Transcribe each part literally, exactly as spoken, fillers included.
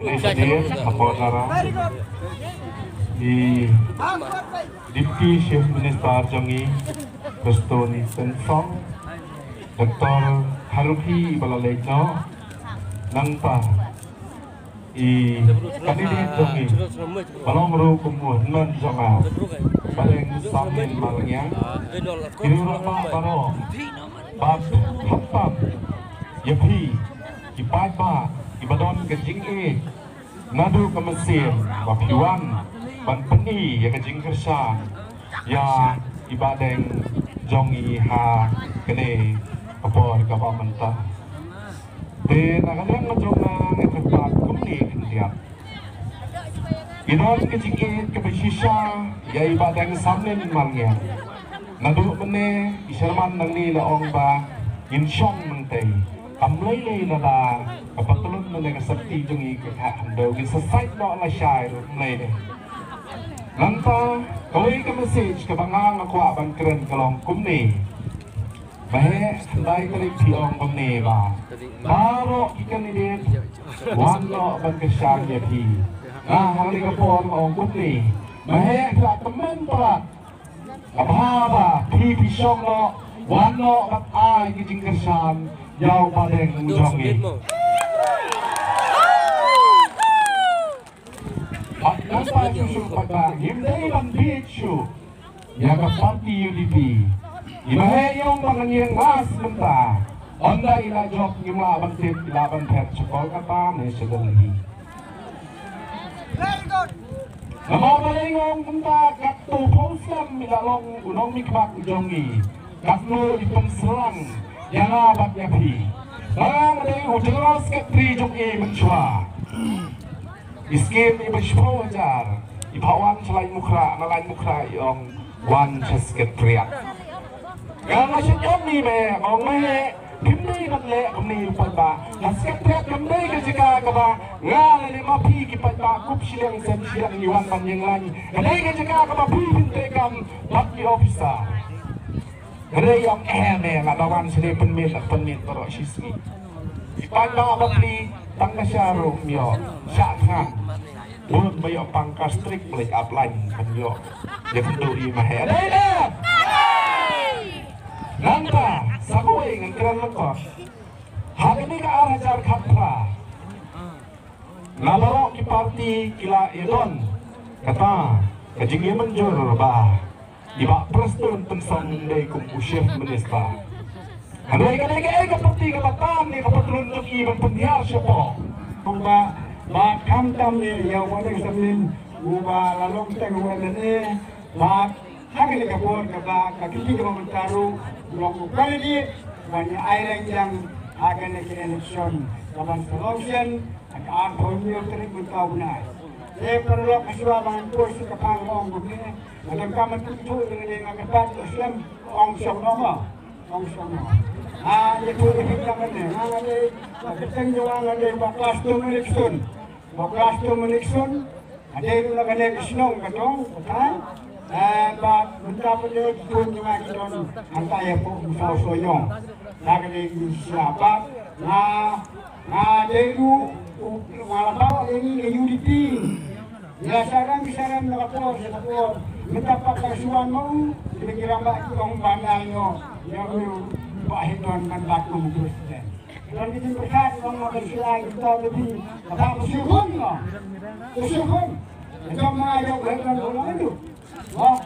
Ka por dara i Deputy Chief Minister jong ngi, Prestone Tynsong, Doctor Haruki ba la leit noh, nangta i candidate jong ngi ba long ruh kum u hynmen jong nga, Bah Deng Samlin Malngiang. Ki ruh baroh, bad khamtam ïa phi ki paidbah kiba don ka jingïeit naduh ka mynsiem ba phi wan ban pyni ïa ka jingkyrshan ïa i Bah Deng jong ngi ha kane ka por kaba mynta. Te na ka liang jong nga nga kyrpad kumne khyndiat. Ngi don ka jingïeit kaba shisha ïa i Bah Deng Samlin Malngiang. Naduh mynne i chairman nangne la ong ba ngin shong nangtei. Kam lei lei lada ka patlun mynne ka sopti jong ngi ka khah khyndew, ngin sa sait noh lashai ruh ym lei lei. Nangta kawei ka message kaba nga nga kwah ban kren ka long kumne. Ba heh, khyndai tarik phi ong kumne ba baroh ki candidate wan noh ban kyrshan ïa phi. Nga ha kane ka por nga ong kumne. Ba heh, phi la tymmen palat. Kaba haba phi phi shong noh, wan noh ban ai ki jingkyrshan ïa u Bah Deng jong ngi. Bad nangta shuh shuh pat ba ngim dei ban bieit shuh ïa ka party U D P. Ngi ba heh ïa u ba ngan ïeng last mynta. Ynda i la jop ngim lah ban tip, i lah ban phet sha Kolkata ne sha Delhi. Namar balei nga ong kumta? Katto phew snem i la long u nongmihkhmat jong ngi, katno i pynshlang ïa nga bad ïa phi. Ba nga dei u General Secretary jong i mynshuwa. I skim iba shiphew hajar i phah wan sha Laitumkhrah, na Laitumkhrah i ong wan sha Secretariat. Nga nga shu ong ïa me, ong me, phim dei ban leh kumne pat ba. Ka Secretariat kam dei ka jaka kaba nga lane ma phi ki paidbah kup shiliang sem shiliang ngi wan ban ïeng laiñ. Ka dei ka jaka kaba phi phin treikam bad ki officer. Ka dei ong eh me, lada wan shane pynmih, pynmih baroh shisngi. Ki paidbah ba phi tang ka sha ruh ym ïoh, shah thngan. Bun ba ïoh pang ka strik ba leit ap lain ban ïoh. Ïa kynduh i ma heh. Dei dei. Nangta sa kawei ngan kren lyngkot. Ha kane ka ar hajar khatphra, na baroh ki party ki la ïadon kata ka jingïamynjur ba i Bah Prestone Tynsong un dei kum u Chief Minister. Hynrei ka dei kaei ka party kaba tan ïa ka patlun jong i ban pynhiar shapoh. Kumba ba khamtam ïa u Bah Deng Samlin uba la long teng u M L A, ba ha kane ka por kaba ka kti kaba mynta ruh u long u candidate ban ïa ai lynti ha kane ka election kaban sa long shen ha ka arphew hynñiew tarik mynta u bnai. Te paralok, ha shuwa ba ngan poi sha ka phang, ong kumne, nga donkam ban pynthuh ïa kane, nga kyrpad ïa u slem, ong shong noh ma, ong shong noh. Nga ïathuh ïa phi tang kane, nga nga dei, ka kyrteng jong nga nga dei Bah Claston Nonnickson. Bah Claston Nonnickson, nga dei ruh na kane ka shnong ka dong, ka thaiñ. Eh, bad mynta pat ki khun jong nga ki don hangta hapoh Umsaw Sohiong. Na kane ka shnong bad nga, nga dei ruh u, nga la baroh ïa ngi ka U D P. Ïa sarem sarem na ka por sha ka por. Mynta pat ka shu wan ma u, ki rangbah ki ong ba nang ïoh ïa u Bah Hindon ban bat kum u president. Don ki jingpyrkhat, ong ma ka shu ai kita te phi. Kata ka shu khun ma, ka shu khun. Ka jong ma ïoh Bah Hindon ong ma ïoh. Wah.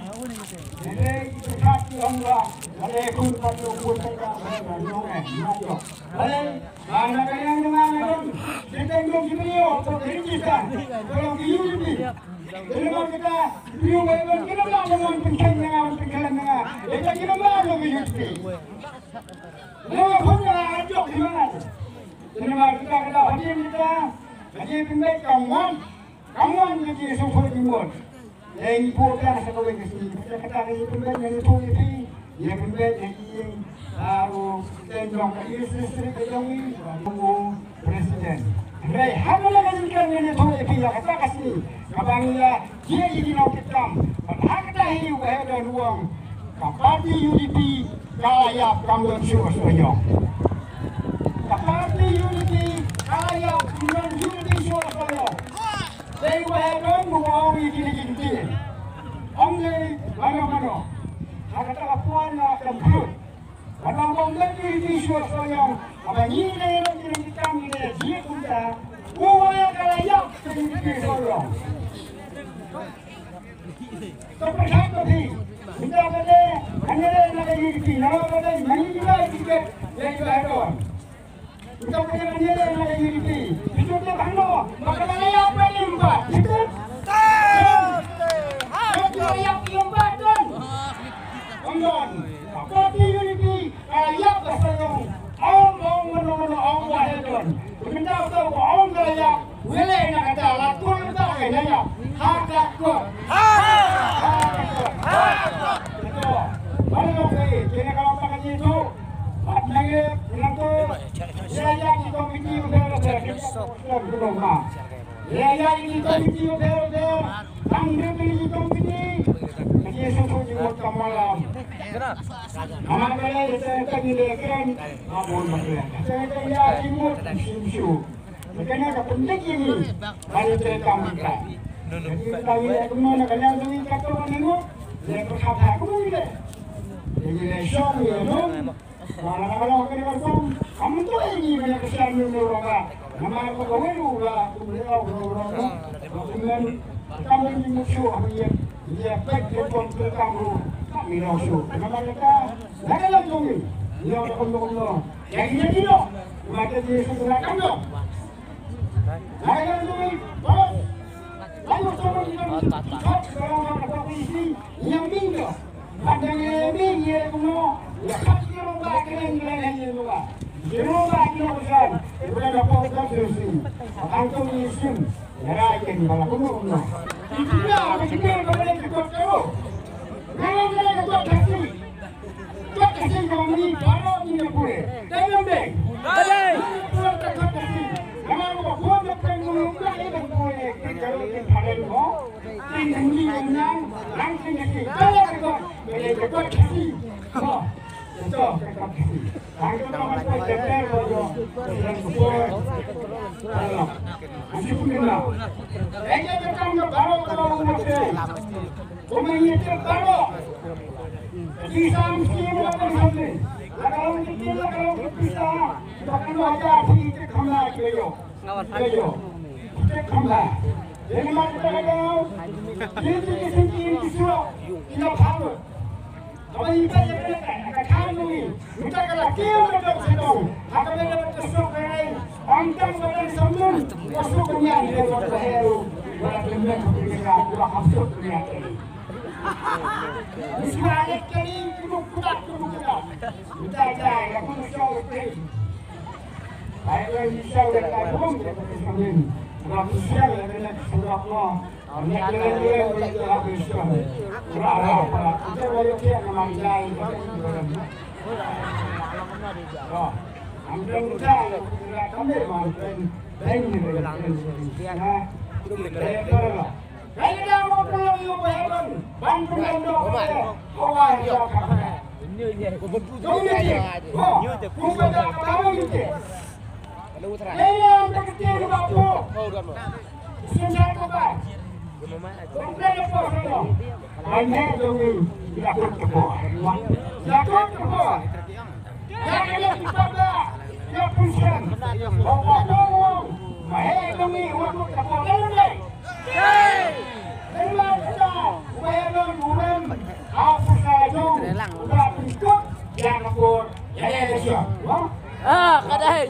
Ynda ki pyrkhat ki ong ba, lada khun pat ïoh khun pat ka, ong eh, ma ïoh. Balei? Ba na ka liang jong nga nga don, ki teng jong ki briew, ki register, ki long ki U D P. Te namar kata, briew ba don, ki namar ba wan pynkheiñ na nga, wan pynkheiñ na nga. Ita ki namar jong ki U D P. Namar khun nga nga jop ki mangan. Te namar kata, kata hadien kata, hadien pynbeit ka wan. Ka mon ka jingïasngewthuh jingmut. Ïa ngi buh biang sa kawei ka sngi. Kata kata ngi pynbeit ngi ïathuh ïa phi. Ngi pynbeit ngi ïeng, ah, u president jong ka East District ka jong ngi, u president. Hynrei ha kane ka jingkren ngi ïathuh ïa phi ïa kata ka sngi kaba ngi ïa ïa ïa ki nongkitkam. Bad ha kata hi u Bah Hindon u ong, ka parti U D P ka la ïap, kam don shuh shuh ïoh. Ka parti U D P ka la ïap, kam don shuh shuh ïoh. Ba ïa don ba ong ïa kine ki kyntien. Ong lei mano mano. Ha kata ka por nga kam khluit. Ba ong ba ym don unity shuwa sawdong. Haba ngi dei ïa don kine ki kam ngi dei ïa jied kumta. U ong ïa ka la ïap ka unity sawdong. To pyrkhat ko phi. Mynta ka dei, ka dei na ka unity, na ka dei, mani ki bai tiket, dei ka don. Mynta ka dei, ka dei na ka unity. Phi to khang no, ba ka la ïap ka im ba. Phi to? Ka la ïap ka im ba don. Ong don. Ka party unity. Ka la ïap ka sawdong. Ong, ong, mano, mano, ong, wah, eh, don. Mynta ka sawdong, ong, ka la ïap. Wele na kata, la kul ka, eh, la ïap. Ha ka kot. Ha ka kot. Ha ka kot. Ito. Mano, eh, kena ka la pa ka ji tu. Mat na nge, kena tu. Ya, ya, ki komiti, udah, udah, udah. Ïa, ïa, ïa, ki komiti, ïa, ïa, ïa. Tang dei ki komiti. Ki susu ki mut ka malam. Namar balei, ïa, ïa, ïa, ïa, ïa, ïa. Abon bakla. Ïa, ïa, ïa, ki mut ki susu. Ïa, kane ka penting ini. Bagi kita mereka. Jadi, kita ini, kumno, na kane, ini, kata orang ini. Ïa, berkata, kumno, ini. Ini, syok, ini, no. Ba la ka long kane ka song, kam to ïa ngi ban ïa kasian ïa u rong ba. Namar ba kawei ruh la kumne ong u rong ba. Ba kumne kam ïa ngi mut shuh ha ïa. Ïa peit ïa pom ïa kam ruh. Kam ïa long shuh. Namar kata, la ka long jong ngi. Ïa ka kumno kumno. Ïa ngi ïa ngi long. Ba ka ngi shuh la kam long. Kot Khasi jong ngi baroh ngi ïa pule. Dei ne ym dei? Dei. Ngi ïa pule ka kot Khasi. Namar ba kot Khasi ngi ïa pule ki jaro ki phareng mo. Ki ngi ngi nang nang ki ngi ki. Dei ne kot? Dei ne kot Khasi. Mo. Ito ka kot Khasi. Ang ko na ko jete ko yo. Yang ko. Ang si pun na. Dei ne ka kam na baroh ka baroh mo. Kumne ïa ki baroh. Pisa mesti ïa ka samling. La ka long ki, la ka long ki pisa. Ba kan ba ja phi ki kham la ki ïoh. Ki ïoh. Ki kham la. Ïa ki mat ka daw. Ïa ki ki sngewthuh ki sngewthuh. Ki la pha lut. Kaba ïa ka ïa ka ka ka ngi. Mynta ka la kiew ka dong sha dong. Ha kaba ïa ka suk ka ngi. Ym tang ba dang samling. Ka suk ka ngi ïa ka hero. Ba la kiew ka ngi ka suk ka ngi. Ah, ka dei.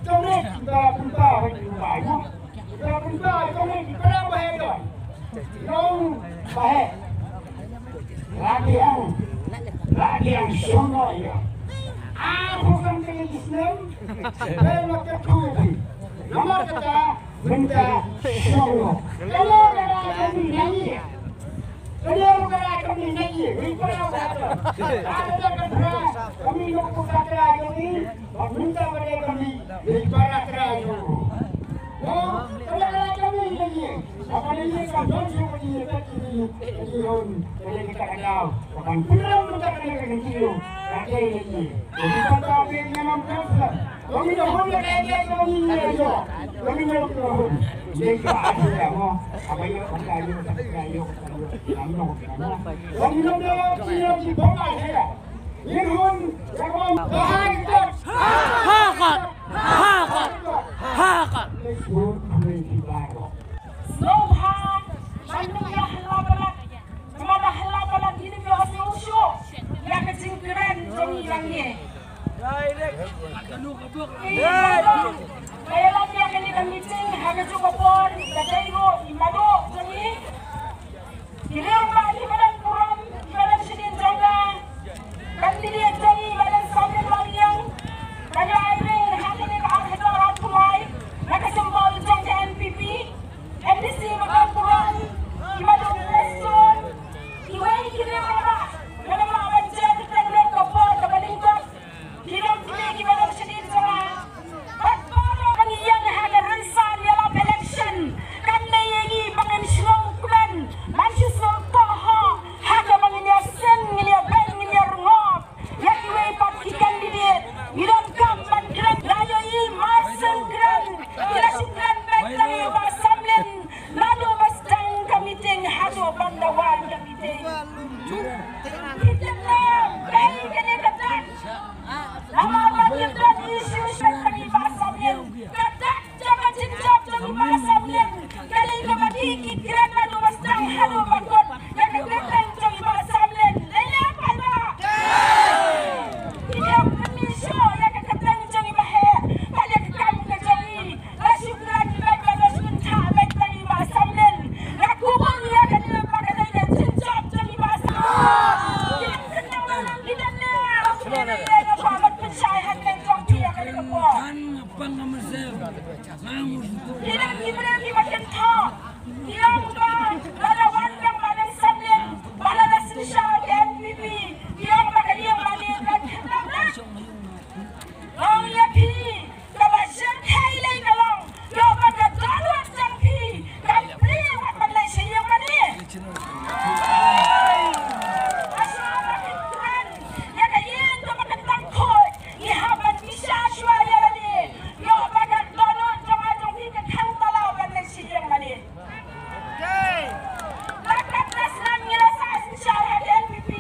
Jong ne ki para pynpaw, jong ne ki para pynpaw, jong ne ki para ba heh don. Long ba heh. La biang, la biang shong no ïa. A phu kan ke ki snem. Pe ma ke phu phi. Namar kata mynta shong no. Ka la ka la ka mi na ïa. Ka la ka la ka mi na ïa. Ri para ba heh don. A ka la ka para ka mi no ku ka la ka mi. Ba mynta ba dei kami, dei para trai jong u. Mo, kane ka dei kami kane. Ha, ha, ha, ha, ha, ha. Sngewbha ban ïa hla palat. Namar da hla palat ngi nym ïoh sngewsuk ïa ka jingkren jong ngi lang ngi. Ba ïalam ïa kane ka meeting ha kajuh ka por ka dei ruh i Mado jong ngi. Ki riew ba kiba don burom kiba don shadien jong ka. Candidate jong ngi ba don Samlin Wanniang, ba ïa ring ha kane ka ar hajar arphew lai na ka symbol jong ka N P P. M D C ba don burom, kiba don Prestone, kiwei ki riew ba, ba don ba ban jia ki teng rem ka por kaba lyngkot. Ki riew ki riew kiba don shadien jong nga. Bad baroh ba ngi ïeng ha ka rynsan ïalap election, kam dei ïa ngi ba ngin sngewkmen, ban shu sngewthuh ha kaba ngin ïa seng, ngin ïa beng, ngin ïa rngop ïa kiwei pat ki candidate. Ngi donkam ban kren, la ïohi mar seng kren, ngi la shu kren beit tang ïa Bah Samlin. Naduh ba sdang ka meeting haduh ban da wai ka meeting. Ki tip ne em kaei kane ka dak? Namar ba ki don issue sha ka i Bah Samlin. Ka dak jong ka jingjop jong i Bah Samlin ka dei kaba ki ki kren naduh ba sdang haduh ba kut ïa ka kyrteng jong i Bah Samlin. Dei ne em paidbah? Ki ïa pynmih shuh ïa ka kyrteng jong i Bah Heh bad ïa ka kam ka jong i. La shu kren beit, la shu kren beit tang i Bah Samlin. Nga kubur ïa kane ba ka dei ka jingjop jong i Bah Samlin. Ki dang kynmaw lang ki dang ner. Ki dang ner ba ban pynshai hangne jong ki ïa kane ka por. Ki dang ki briew kiba kynthoh. Ki ong ba lada wan tang Bah Deng Samlin, ba lada synshar ka N P P, ki ong ba ka ïing mane kan khyndong. Ong ïa phi, kaba jyrkhei lei ka long, ïoh ba ka dohnud jong phi kan plie wat ban leit sha ïing mane. Ka shu ba phin kren ïa ka ïing kaba kyntang khuid, ngi hap ban bishar shuwa ïa lade. Ïoh ba ka dohnud jong nga jong phi kan khang palat ban leit sha ïing mane. La katno snem ngi la sah synshar ha ka N P P,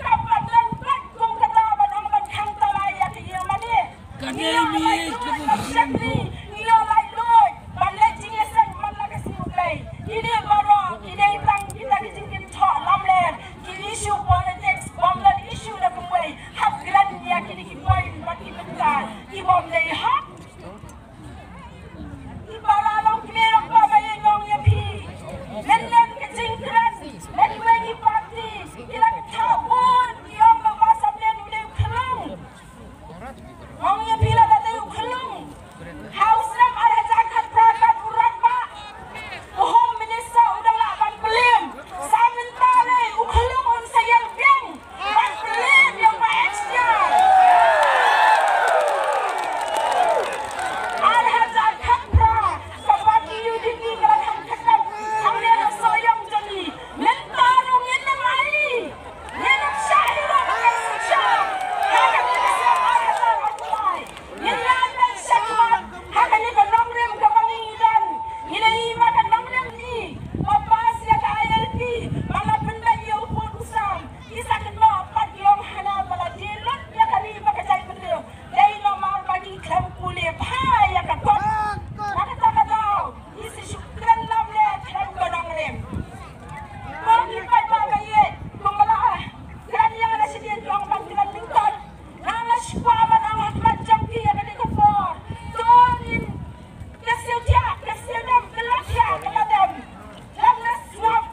kam pat don pat kum kata ban ong ban khang palat ïa ka ïing mane. Ka dei mi ka buk shakri, ngi ïoh laitluid ban leit jingïaseng man la ka sngi U Blei. Kine baroh ki dei tang kita ki jingkynthoh lamler, ki issue politics, bym don issue da kumwei. Hap kren ïa kine ki point bad ki bynta ki bym dei hok. Ki para longkmie longkpa ba ïa ong ïa phi, lyndet ka jingkren na kiwei ki party, ki la ktah bun, ki ong ba Bah Samlin u dei u khyllung. Ong ïa phi, lada dei u khyllung, ha u snem ar hajar khatphra kat u rangbah, u Home Minister u dang lah ban pynliem. Sa mynta lei u khyllung un sa ïeng biang ban pynliem ïa u Bah H T R. Ar hajar khatphra ka party U D P ka la khang khatkham hangne ha Sohiong jong ngi. Mynta ruh ngin ym ai, ngin ym shah ïa u ba ka synshar ha kane ka snem ar hajar arphew lai. Ngin ïa pynshah ha kane ka nongrim kaba ngi don. Ngi la ïohi ba ka nongrim ngi ba pass ïa ka I L P ba la pynbeit ïa u pud u sam. Ki sa kynnoh pat ki ong hana ba la die lut ïa ka ri bad ka jaitbynriew. Dei namar ba ki khlem pule bha ïa ka kot. Na kata ka daw ngi sa shu kren lamler khlem ka nongrim. Ko ki paidbah ba ïeit, kumba la kren ïa nga shadien, ki ong ban kren lyngkot. Nga la shu kwah ban ong ha khmat jong phi ïa kane ka por. To ngin kyrsiew thiah, kyrsiew dem, kylla thiah, kylla dem. Khlem da sngap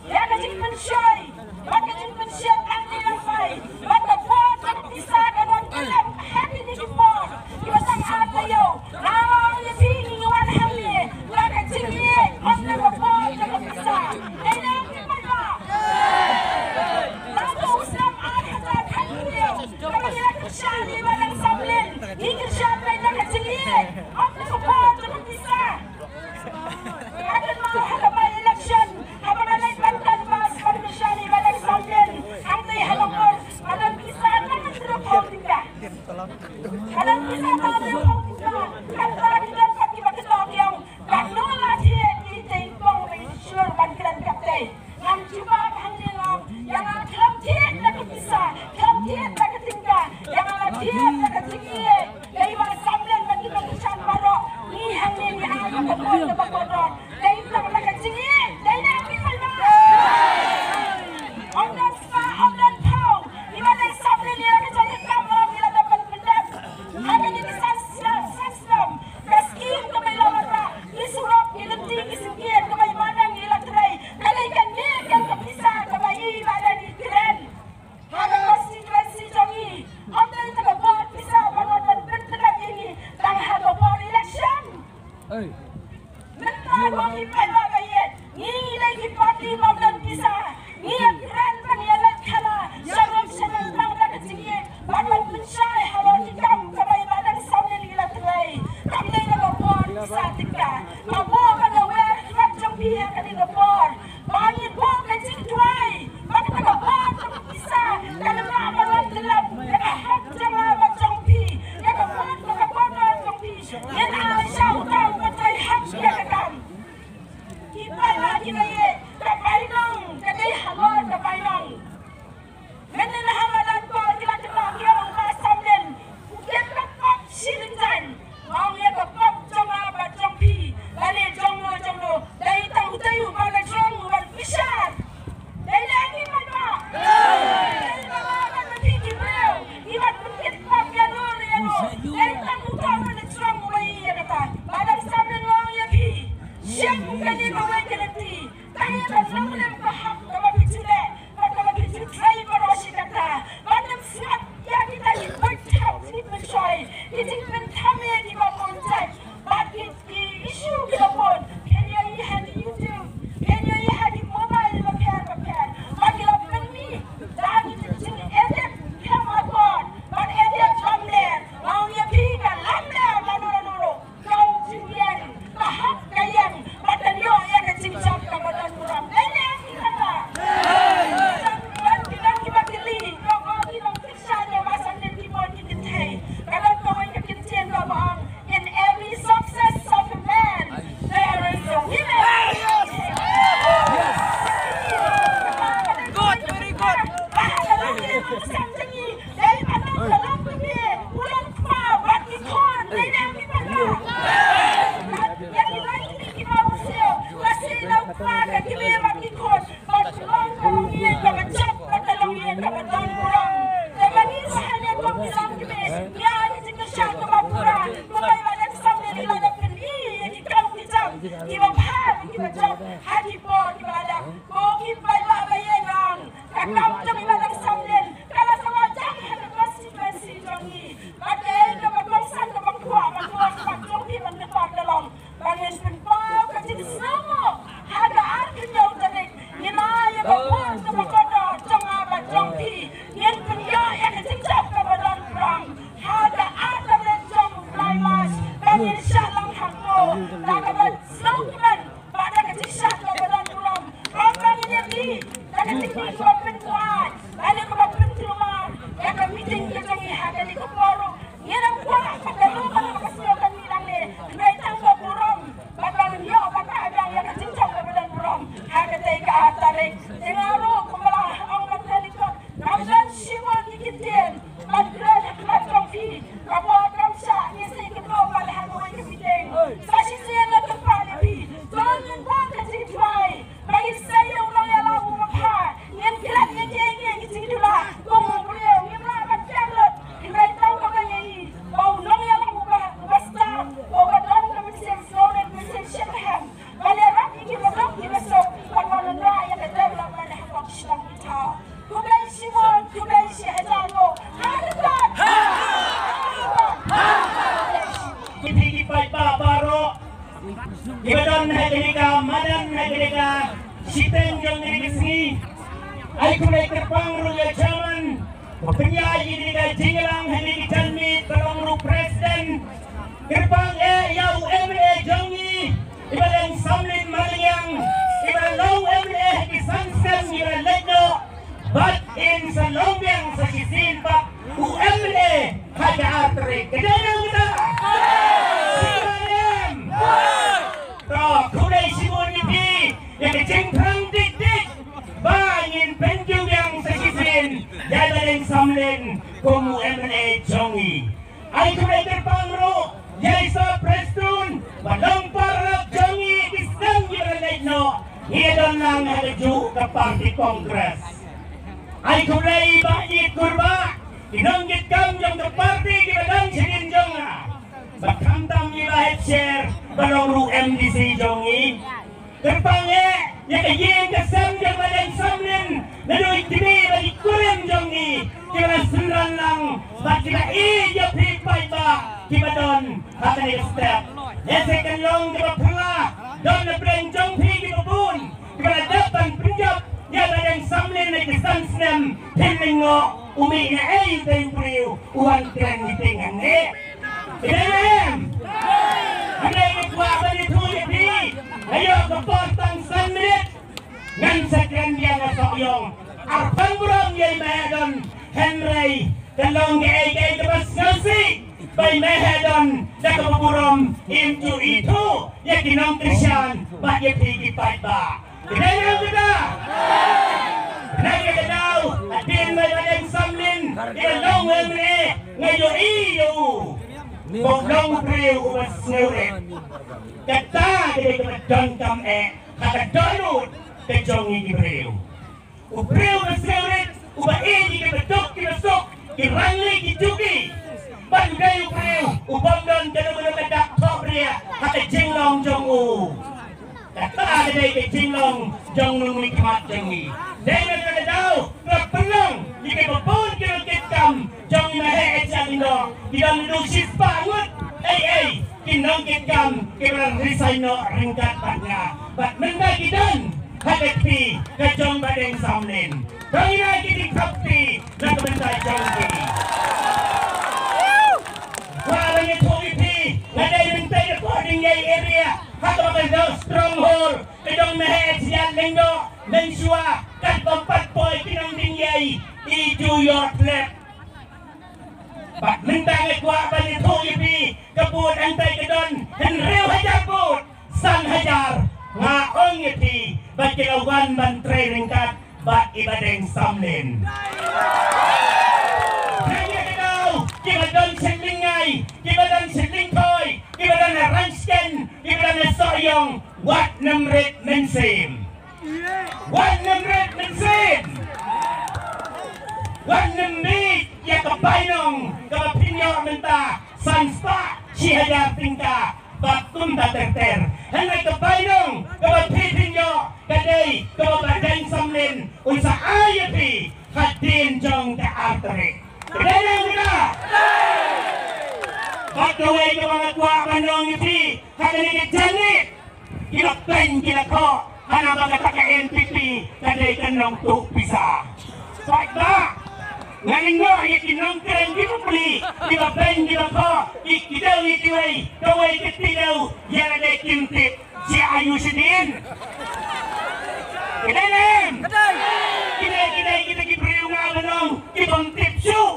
ïa ka jingpynshoi bad ka jingpynshit, ang ne lang bai bad ka por jong ka pisa ka don kylleng ha kine ki por. Kiba tang ar taïew. Nga ong ïa phi, ngi wan hangne la ka jingïeit, ym na ka por jong ka pisa. Dei na ki paidbah. Naduh u snem ar hajar khathynñiew, kaba ngi la kyrshan ïa i Bah Deng Samlin, ngi kyrshan beit na ka jingïeit, ym na ka por jong ka pisa. Nga kynmaw ha ka by-election Jubab hangne, long ïa nga khlem thied da ka pisa, khlem thied da ka tyngka, ïa nga la thied da ka jingïeit. Dei ba samlen bad ki nongkyrshan baroh, ngi hangne ngi ai ïa ka vote kaba kordor. Dei tang da ka jingïeit, dei ne em, phi paidbah? Ym don spah, ym don phew. Ngi ba dei samlen ïa ka jong ka kam, ngi la dep ban pyndep. Ha kane ka san snem, san snem, ka skim kaba i la wanrah, ki surok, ki lynti, ki syngkien kaba i Bah Dang i la trei, ka dei kane ka pisa kaba i Bah Dang i kren ha ka constituency jong ngi. Ym dei tang ka bor pisa ba ngi wan ban pyntynnat ïa ngi tang ha ka bor election. Mynta ko ki paidbah ba ïeit, ngi dei ki party bym don pisa. Ngi ïa kren ban ïa leit khana sharum sha nongpang da ka jingïeit bad ban pynshai halor ki kam kaba i Bah Dang Samlin i la trei. Kam dei da ka bor pisa tyngka. Nga buh ban ïa wer khmat jong phi ha kane ka por ba ngin buh ka jingduwai ba kata ka bor ka pisa ka la lah ban wan tyllep ïa ka hok jong nga bad jong phi, ïa ka bor kaba kordor jong phi. Ngin ai sha uta uba trei hok ïa ka kam. Ki paidbah kiba ïeit, ka bainong ka dei halor ka bainong. Mynne ha madan ko ki la kynnoh ïa u Bah Samlin, u kit ka pop shi lynjaiñ. Nga ong ïa ka pop jong nga bad jong phi, lane jong no jong no, dei tang utai uba la jrong uban bishar. Dei ne em, phi paidbah? Dei ba la ban phi ki briew kiban pynkit pop ïa no ïa no. Dei tang uta uba la jrong uba ïa kata. Bah Dang Samlin, nga ong ïa phi, shim kane kawei ka lynti. Tang ïa ka nongrim ka hok kaba phi ju leh bad kaba phi ju trei baroh shi katta. Ban ym sngap ïa kita ki pyntham, ki pynshoi, ki jingpynthame kiba bun jait bad ki, ki issue kiba bun. Phin ïohi ha ki YouTube, phin ïohi ha ki mobile bapher bapher ba ki la pynmih da ki jingedit khlem akor bad edit lamler. Nga ong ïa phi, ka lamler lano lano ruh kam ju ïeng, ka hok ka ïeng bad kan ïoh ïa ka jingjop kaba don burom. Dei ne em, phi paidbah? Ki don, ki don kiba kylli, ko, ko ki nongkyrshan ïa Bah Samlin ki bun ki kynthei. Ka don kawei ka kyntien kaba ong, "In every success of a man, there is a woman." Good, very good. Dei ba long ka long kmie, u long kpa bad ki khun, dei ne em, phi paidbah? Ïa ki lai kmie kiba u siew, lashai la u kpa, ka kmie bad ki khun, bad ka long ka longïing kaba jop, bad ka longïing kaba don burom. Te ma ngi sa hangne kum ki long kmie, ngi ai ka jingkyrshan kaba pura, kumba i Bah Dang Samlin i la dep pyni ïa ki kam ki jam kiba bha kiba jop ha ki por kiba la dep. Ko ki paidbah ba ïeit, nga ong, ka kam jong i Bah Dang Samlin ka la sa la jam ha ka constituency jong ngi. Bad kaei kaba kongsan kaba kwah ban ong, ka jong phi ban kynmaw ka long ba ngin pynpaw ka jingsngewnguh ha ka arphew hynñiew tarik. Ngin ai ïa ka vote kaba kordor jong nga bad jong phi. Ngin pynïoh ïa ka jingjop kaba don burom ha ka ar tarik jong u bnai March. Ba ngin shah lang hangto da kaba sngewkmen bad da ka jingshah kaba don burom. Ym ba ngin ïa ki da ka jingmih kaba pynkuaid, da ka jingmih kaba pynkulmar ïa ka meeting ka jong ngi ha kane ka por ruh. Ngin ym kwah ba ka ruh ka ruh ka sngew ka mih nangne. Hynrei tang ba burom bad ba ngin ïoh ban ai biang ïa ka jingjop kaba don burom ha katei ka ar tarik. Te nga ruh kumba la ong ban kren ïa ka, ngam don shibun ki ktien ban kren ha khmat jong phi. Ka por kam shah, ngin sa ïakynduh pat ha kawei ka meeting. Sa shisien nga kyrpad ïa phi, to ngin buh ka jingduwai ba ngin sa ïoh u nongïalam uba bha. Ngin klet ïa kiei kiei ki jingduna kum u briew, ngim lah ban pher lut. Hynrei tang ba nga ïohi ba u nongïalam uba, uba stad, uba don ka mynsiem sngewrit, mynsiem shitrhem ban ïarap ïa ki baduk ki basuk, ban wanrah ïa ka development ha ka shnong ki thaw. Khublei shibun, khublei shihajar nguh. Ha ka tat. Ki paidbah baroh kiba don ha kane ka madan, ha kane ka shiteng jong kane ka sngi. Ai khublei kyrpang ruh ïa u chairman ba pynïaid ïa kane ka jingïalang ha kane ka janmiet, ba long ruh president. Kyrpang eh ïa u M L A jong ngi, i Bah Dang Samlin Marliang, i ba long M L A ha ki san snem, i ba leit noh. Bad in sa long biang sa shisien pat u M L A ha ka ar tarik. Ka dei nangta? Ka dei. To, khublei shibun ïa phi ïa ka jingthrang dik dik. Samlin kum u M L A jong ngi. Ai khublei kyrpang ruh ïa i Sir Prestone ba long paralok jong ngi ki snem kiba la leit noh, ngi don lang ha kajuh ka party Congress. Ai khublei ïa i Bah Ïit Kurbah, ki nongkitkam jong ka party kiba don shadien jong nga. Ba khamtam ïa i Bah Hepsher ba long ruh M D C jong ngi. Kyrpang eh ïa ka ïing ka sem jong Bah Deng Samlin, naduh i kmie bad i kurim jong ngi kiba la synran lang bad kiba ïeit ïa phi paidbah kiba don ha kane ka step. Ïa se kan long kaba phylla, don na pdeng jong phi kiba bun kiba la dep ban pynjop ïa Bah Deng Samlin na ki san snem. Phin lyngngoh u mih na ei u dei u briew u wan kren meeting hangne. Dei ne em? Hynrei nga kwah ban ïathuh ïa phi, nga ïoh ka por tang san minit. Ngan sa kren biang ha Sohiong. Arphew burom ïa i Maheh Don. Hynrei ka long kaei kaei kaba sngewsih ba i Maheh Don da kaba burom im ju ithuh ïa ki nongkyrshan bad ïa phi ki paidbah. Kdei ne em kata? Kdei ne kata? Hadien ba i Bah Deng Samlin i la long M L A, nga ïohi ïa u ba u long u briew uba sngewrit. Kata ka dei kaba donkam eh ha ka dohnud ka jong ngi ki briew. U briew uba sngewrit, uba ïeit ïa kiba duk kiba suk, ki rangli ki juki. Bad u dei u briew u bym don kano kano ka dak thohbria ha ka jinglong jong u. Kata ka dei ka jinglong jong u nongmihkhmat jong ngi. Dei na kata ka daw nga pynlong ïa kiba bun ki nongkitkam jong i Maheh H. Lyngdoh, ki don naduh shispah ngut. Ei ei, ki nongkitkam kiba la resign noh ryngkat bad nga. Bad mynta ki don ha ka kti ka jong Bah Deng Samlin. Dang ïa ki dei khapti na ka bynta jong ki. Kwah ban ïathuh ïa phi, nga dei myntoi na Kohdingïei area, ha kaba ka dei stronghold ka jong Maheh H. Lyngdoh, mynshuwa katba ym pat poi ki nongding ïei, i ju ïoh tlep. Bad mynta nga kwah ban ïathuh ïa phi, ka vote hangtai ka don hynriew hajar vote, san hajar. Nga ong ïa phi ba ki la wan ban trei ryngkat bad i Bah Deng Samlin. Hynriew ki la don sha Lyngngai, ki la don sha Lyngkhoi, ki la don ha Rangshken, ki la don ha Sohiong, wat nym rit mynsiem. Wat nym rit mynsiem. Wat nym mih ïa ka bainong kaba phin ïoh mynta san spah shi hajar tyngka bad kumta ter ter. Hynrei ka bainong kaba phi phin ïoh ka dei kaba Bah Deng Samlin un sa ai ïa phi hadien jong ka ar tarik. Ka dei ne em kata? Bad kawei kaba nga kwah ban ong ïa phi ha kane ka janmiet, ki la peiñ ki la khoh, hana ba kata ka N P P ka dei ka nongtuh pisa. Paidbah, nga ngeit ïa ki nongkren ki bapli, ki la peiñ ki la khoh, ki, ki dei kiwei, kawei ki dei, ïa la dei kim tip jia aïu shadien. Ka dei ne em? Ka dei. Ki dei, ki dei kita ki briew nga ban ong ki bym tip shuh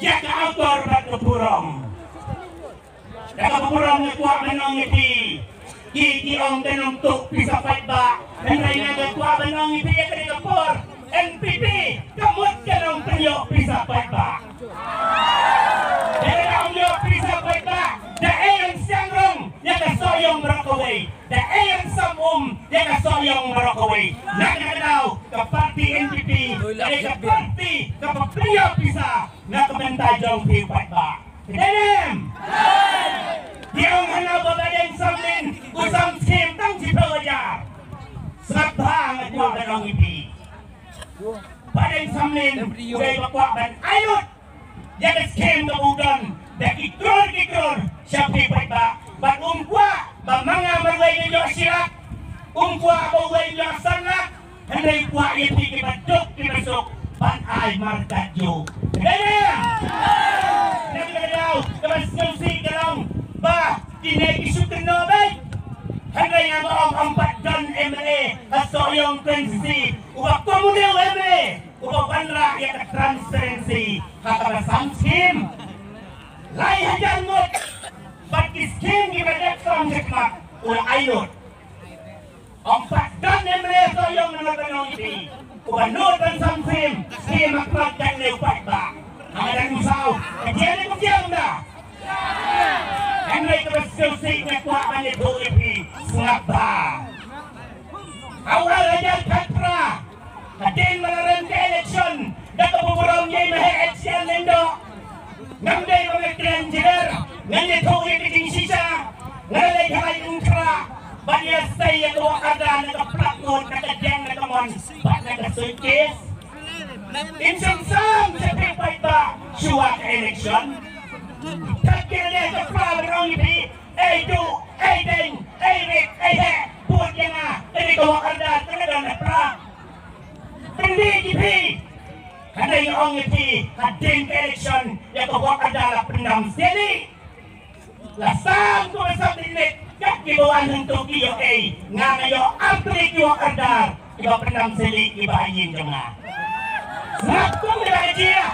ïa ka akor bad ka burom. Da kaba burom nga kwah ban ong ïa phi. Ki, ki ong ka nongtuh pisa paidbah. Hynrei nga kwah ban ong ïa phi ïa kane ka por, N P P ka mut ka nongpynïoh pisa paidbah. Da kaba ym ïoh pisa paidbah, da ei yn siang rong ïa ka Sohiong baroh kawei. Da ei yn sam um ïa ka Sohiong baroh kawei. Na kata ka daw ka parti N P P ka dei ka parti kaba pynïoh pisa na ka bynta jong phi paidbah. Ka dei ne em? Ki ong hana ba Bah Deng Samlin u sam skim tang shiphew hajar. Sngap bha, nga kwah ban ong ïa phi. Bah Deng Samlin u dei ba kwah ban ai lut ïa ka skim kaba u don da ki klur ki klur sha phi paidbah. Bad um kwah ba ma nga marwei ngan ïoh shi lak. Um kwah ba uwei un ïoh san lak. Hynrei kwah ïa phi kiba duk kiba suk ban ai markatjuh. Ka dei ne em? Na kata ka daw kaba sngewsih ka long ba kine ki shu kynnoh beit. Hynrei nga ong ym pat don M L A ha Sohiong constituency uba kum une u M L A uba wanrah ïa ka transparency ha kaba sam skim. Lai hajar ngut bad ki skim kiba dep sam sha khmat u la ai lut. Ym pat don M L A Sohiong, nga nud ban ong ïa phi. Uba nud ban sam sim, siem ha khmat jong u paidbah. Haba dang u saw, ka jia ne kum jia ynda? Hynrei kaba sngewsih nga kwah ban ïathuh ïa phi, sngap bha. Ha u ar hajar khatphra, hadien ba la rem ka election da kaba burom ïa i Maheh H C N Lyngdoh, ngam dei ba nga kren jler, ngan ïathuh ïa ka jingshisha. Nga la leit ha Umkhrah bad ïa sei ïa ka work order na ka plakut, na ka diang, na ka mon bad na ka suitcase. Im shym sam sha phi paidbah shuwa ka election. Thad ki la leh ka pla ban ong ïa phi, ei duh, ei deng, ei rit, ei heh, bud ïa nga, kane ka work order ka la don ha pla. Pyndih ïa phi. Hynrei nga ong ïa phi, hadien ka election ïa ka work order la pyndam sili. La sam ko ba sam minit, kat kiba wan hangto ki ïoh ei, nga nga ïoh ar tylli ki work order kiba pyndam sili kiba ha ïing jong nga. Sngap kum ka jia.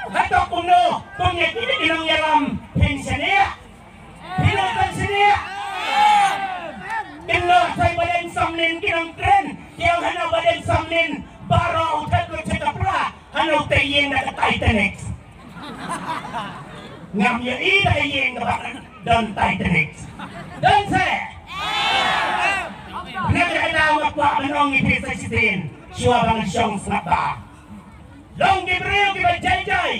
Hato kumno, kum ïa kine ki nongïalam phin shaniah? Phi nang tang shaniah. Kynnoh sa ïa Bah Deng Samlin ki nongkren, ki ong hano Bah Deng Samlin baroh u thep lut sha ka pla, hano u tei ïing da ka Titanic. Ngam ïohi da ka ïing kaba don Titanic. Don se. Na kata ka daw nga kwah ban ong ïa phi sa shisien shuwa ba ngan shong, sngap bha. Long ki briew kiba jai jai.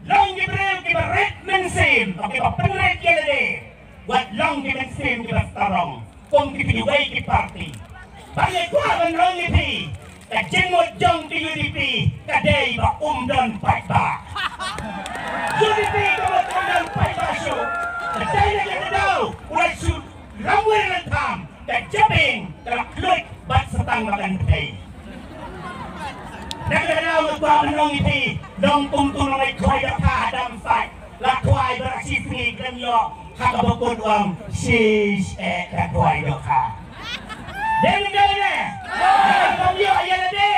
Long ki briew kiba rit mynsiem, kiba pynrit ïa lade. Wat long ki mynsiem kiba strong kum kiwei ki party. Ba nga kwah ban ong ïa phi, ka jingmut jong ka U D P ka dei ba um don paidbah. U D P ka mut um don paidbah shuh. Ka dei na kata ka daw u la shu lamwir lyntham, ka jabieng ka la khluit bad sa tang ba kan pynthei. Na kata ka daw nga kwah ban ong ïa phi, long kum utu u nongwei khwai dohkha ha Dam Sait. La khwai baroh shi sngi khlem ïoh, ha kaba kut u ong shish eh ka khwai dohkha. Dei ne ym dei ne? Haba ym ïoh ïa lade,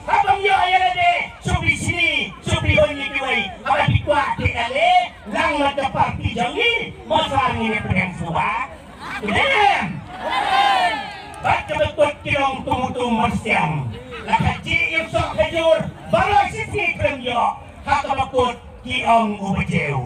haba ym ïoh ïa lade, shu phi shni, shu phi hun ïa kiwei. Haba phi kwah K L A lang bad ka party jong ngi, mo sa ngin ïa pdiang suba. Dei ne em? Bad kaba kut ki long kum utu u myrsiang. La khajieh ïa u soh khajur baroh shi sngi khlem ïoh, ha kaba kut ki ong u bajew.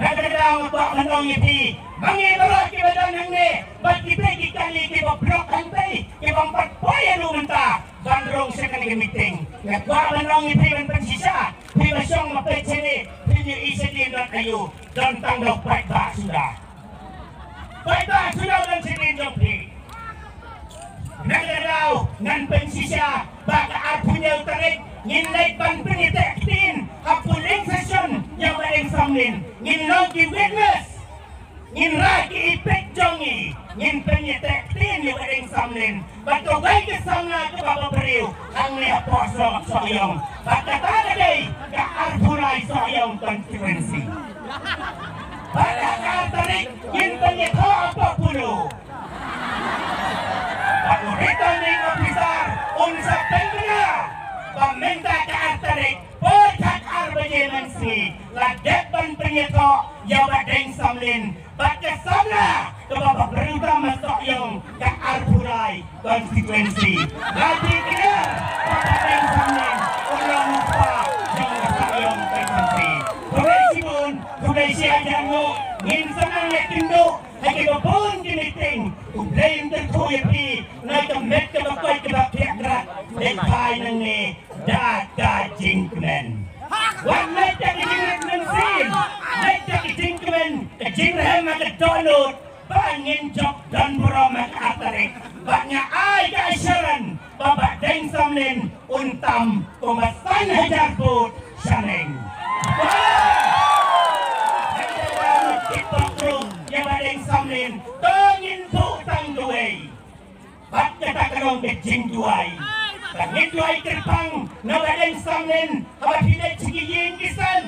Na kata ka daw nga kwah ban ong ïa phi, ma ngi baroh kiba don hangne bad kita ki kali kiba block hangtei, kiba ym pat poi haduh mynta ban rung sha kane ka meeting, nga kwah ban ong ïa phi ban pynshisha, phi ba shong ma peit shane, phin ïohi shadien don aïu? Don tang da u paidbah suda. Paidbah suda don shadien jong phi. Na kata ka daw ngan pynshisha ba ka arphew hynñiew tarik ngin leit ban pynïateh ktien ha polling station ïa u Bah Deng Samlin. Ngin long ki witness. Ngin rah ki ipit jong ngi. Ngin pynïateh ktien ïa u Bah Deng Samlin. Bad kawei ka samla kaba ba briew hangne hapoh Soh-, Sohiong. Bad kata ka dei ka arphew lai Sohiong constituency. Bad ha ka ar tarik ngin pynïathoh hapoh Polo. Bad u returning officer un sa pynbna ba mynta ka ar tarik por thak ar baje mynsngi la dep ban pynïathoh ïa u Bah Deng Samlin. Bad ka samla kaba ba briew tam ha Sohiong ka arphew lai constituency. Nga declare ba u Bah Deng Samlin u long u kpa jong ka Sohiong constituency. Khublei shibun, khublei shihajar nguh, ngin sa nang ïakynduh ha kiba bun ki meeting. U Blei un kyrkhu ïa phi na ka met kaba koit kaba phiah krat. Leit phai nangne da ka jingkmen. Wat leit da ka jingrit mynsiem, leit da ka jingkmen, ka jingrhem ha ka dohnud, ba ngin jop don burom ha ka ar tarik. Bad nga ai ka assurance ba Bah Deng Samlin un tam kumba san hajar vote shaneng. Hynrei ba ngi tip ba krum ïa Bah Deng Samlin, to ngin buh tang duwai. Bad kata ka long ka jingduwai. Ka jingduwai kyrpang na Bah Deng Samlin, haba phi leit sha ki ïing ki sem.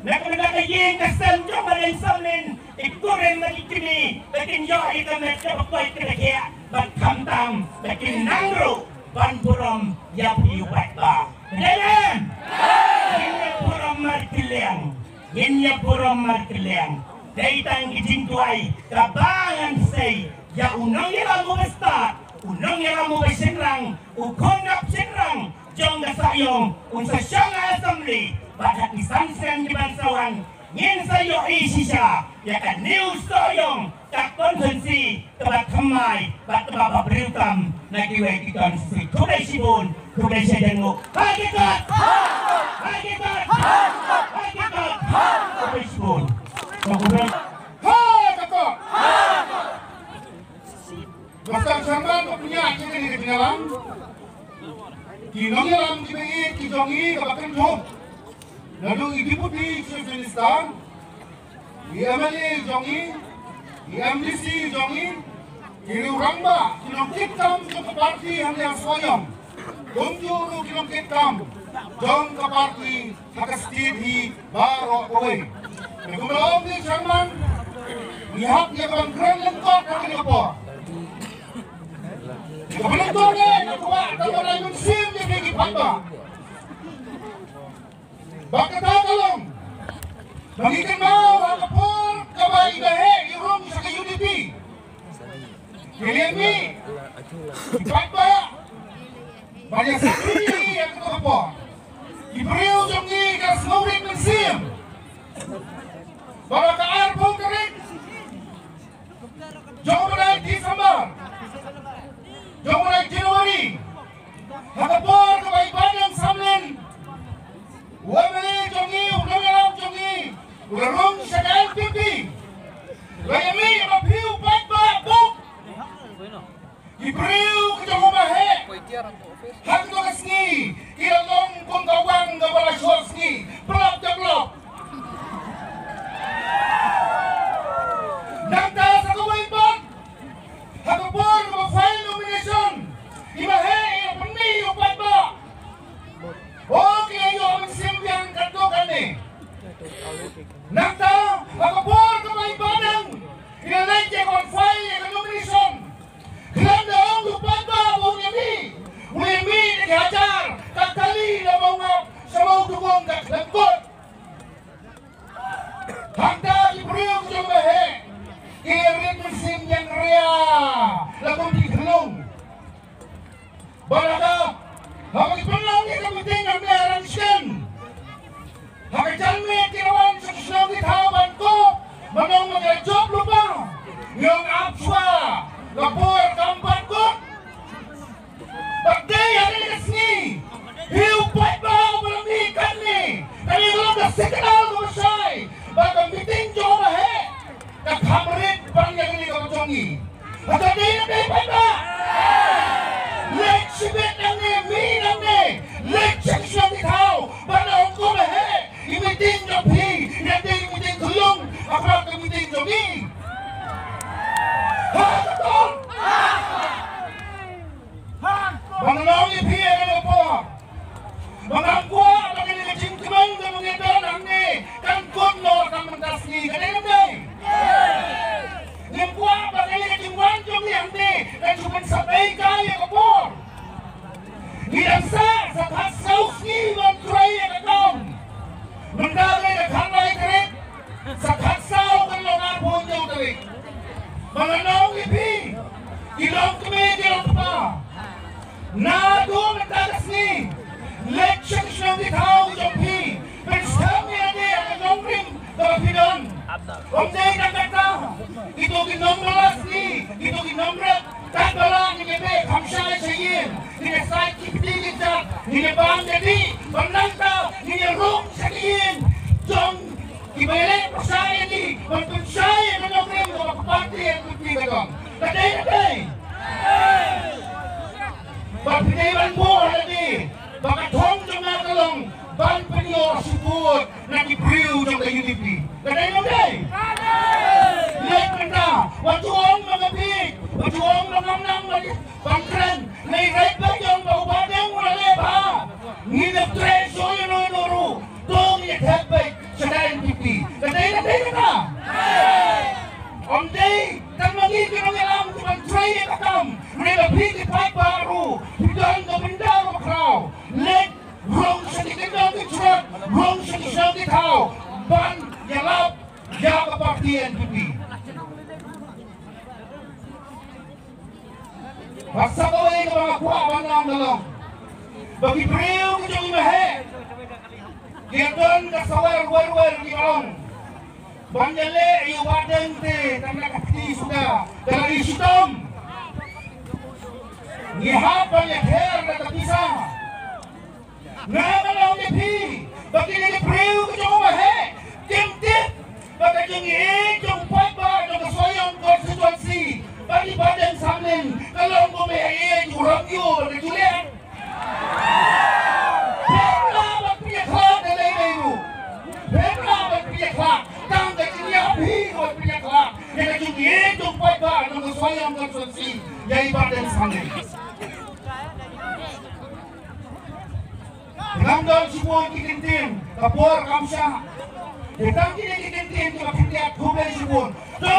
Na ka bynta ka ïing ka sem jong Bah Deng Samlin, i kurim bad i kmie ba kin ïoh ïa ka met kaba koit kaba khiah, bad khamtam ba kin nang ruh ban burom ïa phi u paidbah. Dei ne em? Ngin ïa burom markylliang. Ngin ïa burom markylliang. Dei tang ki jingduwai kaba ngan sei ïa u nongïalam uba stad, U nongïalam uba shynrang, u khun khynnah shynrang jong ka Sohiong, un sa shong ha Assembly bad ha ki san snem kiban sa wan, ngin sa ïohi shisha ïa ka New Sohiong, ka constituency kaba thymmai bad kaba bhabriew tam na kiwei ki constituency. Khublei shibun, khublei shihajar nguh. Ha ki kot! Ha ki kot! Ha ki kot! Khublei shibun. Ha ki kot! Mister Chairman, ba pynïaid ïa kane ka jingïalang, ki nongïalam kiba ïeit ki jong ngi, kaba kynthup naduh i Deputy Chief Minister, i M L A jong ngi, i M D C jong ngi, ki riew rangbah, ki nongkitkam jong ka party hangne ha Sohiong, kumjuh ruh ki nongkitkam jong ka party ha ka state hi baroh kawei. Te kumba la ong u Chairman, ngi hap ïa ka ban kren lyngkot ha kane ka por. Ka ban lyngkot ne, nga kwah tang ban ai mynsiem ïa phi ki paidbah. Ba kata ka long ba ngi kynmaw ha ka por kaba i Bah Heh i rung sha ka U D P. Ki liang ngi, ki paidbah, ba ïa sakhi ïa ka por, ki briew jong ngi ki la sngewrit mynsiem ba ha ka arphew tarik jong u bnai December, jong u bnai January, ha ka por kaba i Bah Deng Samlin, u M L A jong ngi, u nongïalam jong ngi, u la rung sha ka N P P. Ba ïa mih ba phi u paidbah bud. Ki briew ki jong u Bah Heh, ha kato ka sngi ki la long kum ka wang kaba la shor sngi, plop ja plop. Nangta sa kawei pat, ha ka por kaba file nomination, i Bah Heh i la pynmih ïa u paidbah. O, ki la ïoh mynsiem biang katto katne. Nangta ha ka por kaba i Bah Deng i la leit ïa ka ban file ïa ka nomination, khlem da ong u paidbah ba un ïa mih, u la mih da ki hajar ka kali, la ba u ngap sha ba u tukong ka khlem kut. Hangta ki briew ki jong u Bah Heh ki la rit mynsiem jingria la kum ki khlung. Bad haba ki pynlong ïa ka meeting hangne ha Rangshken, ha ka janmiet ki la wan sha ki shnong ki thaw ban kup, ban ong ba ngi la jop lypa, ngi ong ap shuwa, ka por kam pat kut. Bad dei ha kane ka sngi, phi u paidbah uba la mih katne, kane ka long ka signal kaba shai ba ka meeting jong u Bah Heh ka kham rit ban ïa kane ka jong ngi. Hato dei ne em dei paidbah? Leit shibit nangne, mih nangne, leit sha ki shnong ki thaw ban ong ko Bah Heh, i meeting jong phi ïa dei i meeting khyllung, hapdeng ka meeting jong ngi. Ha ka tong. Ba nga ong ïa phi ha kane ka por, ba ngam kwah ba kane ka jingkmen kaba ngi don hangne kan kut noh tang mynta sngi, ka dei ne em dei? Ngim kwah ba kane ka jingwan jong ngi hangne kan shu pynsabei kai ïa ka por. Ngi dang sah sa khatsaw sngi ban trei ïa ka kam. Mynta ka dei ka khatlai tarik, sa khatsaw kan long arphew hynñiew tarik. Ba ngan ong ïa phi, ki long kmie ki long kpa, naduh mynta ka sngi, leit sha ki shnong ki thaw ki jong phi, pynskhem ïa lade ha ka nongrim kaba phi don. Ym dei tang kata, kito ki nongbah la sngi, kito ki nongrep, katba lah ngin ïa beh kham shai sha ïing, ngin ïa sait ki kti ki kjat, ngin ïa bam ïa dih, bad nangta ngin ïa rung sha ki ïing jong kiba ïaleh pyrshah ïa ngi ban pynshai ïa ka nongrim kaba ka party N P P ka don. Ka dei ne em dei? Ba phi dei ban buh ha lade ba ka thong jong nga ka long ban pynïoh support na ki briew jong ka U D P. Ka dei ne em dei? Leit mynta, wat ju ong ba nga bieit, wat ju ong ba ngam nang ban, ban kren. Ngi leit beit, ong ba u Bah Deng u la leh bha. Ngin ïa trei shuh ïano ïano ruh, to ngin ïa thep beit sha ka N P P. Ka dei ne em dei kata? Ym dei tang ma ngi ki nongïalam ki ban trei ïa ka kam, hynrei ma phi ki paidbah ruh phi don ka bynta kaba khraw. Leit rung sha ki kyndong ki jrot, rung sha ki shnong ki thaw ban ïalap ïa ka party N P P. Bad sa Ka long ba ki briew ki jong i Maheh ki don ka sawar wer wer ki ong ban ïaleh ïa u Bah Deng te tang da ka kti suda ka la i shitom. Ngi hap ban ïather da ka pisa. Nga nga ong ïa phi ba kine ki briew ki jong u Maheh kim tip ba ka jingïeit jong u paidbah jong ka Sohiong constituency ba i Bah Deng Samlin ka long kum ba ïeit u Romeo bad ka Juliet. Phi lah ban pynïakhlad da lei lei ruh. Phi lah ban pynïakhlad. Tang ka jingïap hi ka ban pynïakhlad ïa ka jingïeit jong u paidbah jong ka Sohiong constituency ïa i Bah Deng Samlin. Ngam don shibun ki kyntien, ka por kam shah. Te tang kine ki kyntien kiba khyndiat, khublei shibun. To